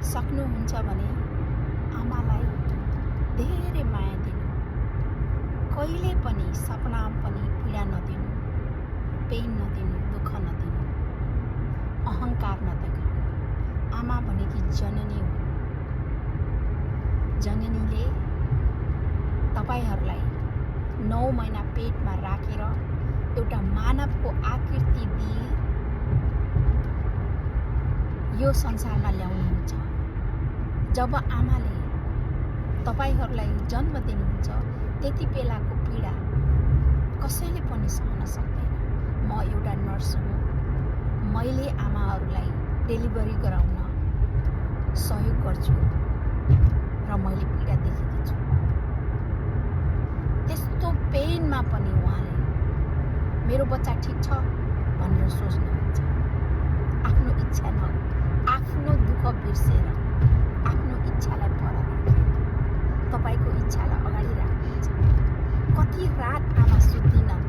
सक्नुहुन्छ भने आमालाई धेरै माया दिनु, कहिले पनि सपनामा पनि पीडा नदिनु, पेन नदिनु, दुःख नदिनु, अहङ्कार नदेखाउनु। आमा भनेकी जननी हुन्। जननीले तपाईहरूलाई 9 महिना पेटमा राखेर एउटा मानवको आकृति दिए यो संसारमा ल्याउनुहुन्छ। जब आमाले तपाईहरूलाई जन्म दिनुहुन्छ त्यति बेलाको पीडा कसैले पनि सहन सक्दैन। म एउटा नर्स हुँ। मैले आमाहरूलाई डेलिभरी गराउन सहयोग गर्छु र मैले पीडा देखेकी छु। त्यस्तो पेनमा पनि उहाँले मेरो बच्चा ठिक छ भनेर सोच्नुहुन्छ। आफ्नो इच्छा न, आफ्नो दुःख बिर्सेर आफ्नो इच्छालाई पर राखेर तपाईँको इच्छालाई अगाडि राख्नुहुन्छ। कति रात आमा सुत्दिनन्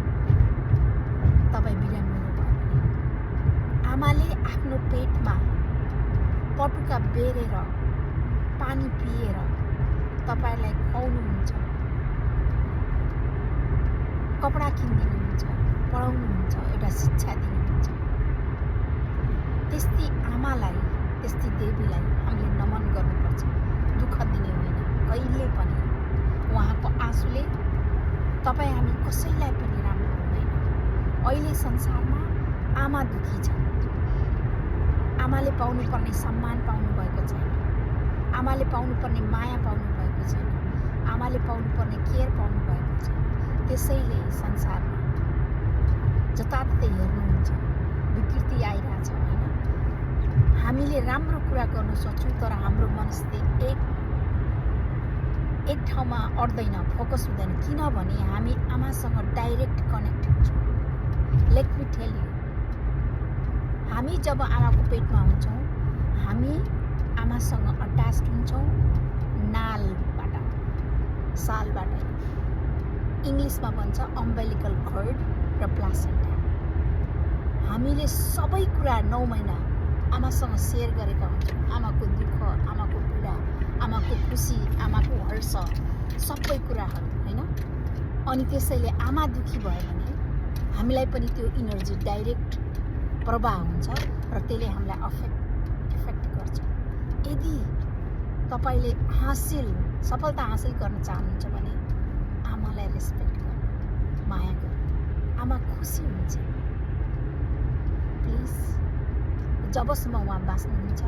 तपाईँ बिरामी हुनुभयो भने आमाले आफ्नो पेटमा पटुका बेरेर पानी पिएर तपाईँलाई खुवाउनुहुन्छ, कपडा किनिदिनुहुन्छ, पढाउनुहुन्छ, एउटा शिक्षा दिनुहुन्छ। त्यस्तै आमालाई, त्यस्तै देवीलाई हामीले नमन गर्नुपर्छ। दुःख दिने होइन कहिले पनि। उहाँको आँसुले तपाईँ हामी कसैलाई पनि राम्रो हुँदैन। अहिले संसारमा आमा दुःखी छ। आमाले पाउनुपर्ने सम्मान पाउनुभएको छैन। आमाले पाउनुपर्ने माया पाउनुभएको छैन। आमाले पाउनुपर्ने केयर पाउनुभएको छैन। त्यसैले संसारमा जताततै हेर्नुहुन्छ विकृति आइरहेछ होइन। हामीले राम्रो कुरा गर्न सक्छौँ तर हाम्रो मनस्थिति एक ठाउँमा अड्दैन, फोकस हुँदैन। किनभने हामी आमासँग डाइरेक्ट कनेक्ट हुन्छौँ। लेट मी टेल यु, हामी जब आमाको पेटमा हुन्छौँ हामी आमासँग अट्याच्ड हुन्छौँ नालबाट, सालबाट। इङ्ग्लिसमा भन्छ अम्बिलिकल कर्ड र प्लासेन्टा। हामीले सबै कुरा 9 महिना आमासँग सेयर गरेका हुन्छौँ। आमाको दुःख, आमाको पीडा, आमाको खुसी, आमाको हर्ष, सबै कुराहरू होइन। अनि त्यसैले आमा दुःखी भयो भने हामीलाई पनि त्यो इनर्जी डाइरेक्ट प्रवाह हुन्छ र त्यसले हामीलाई इफेक्ट गर्छ। यदि तपाईँले सफलता हासिल गर्न चाहनुहुन्छ भने आमालाई रेस्पेक्ट गर्नु, माया गर्नु। आमा खुसी हुन्छ। प्लिज, जबसम्म उहाँ बाँच्नुहुन्छ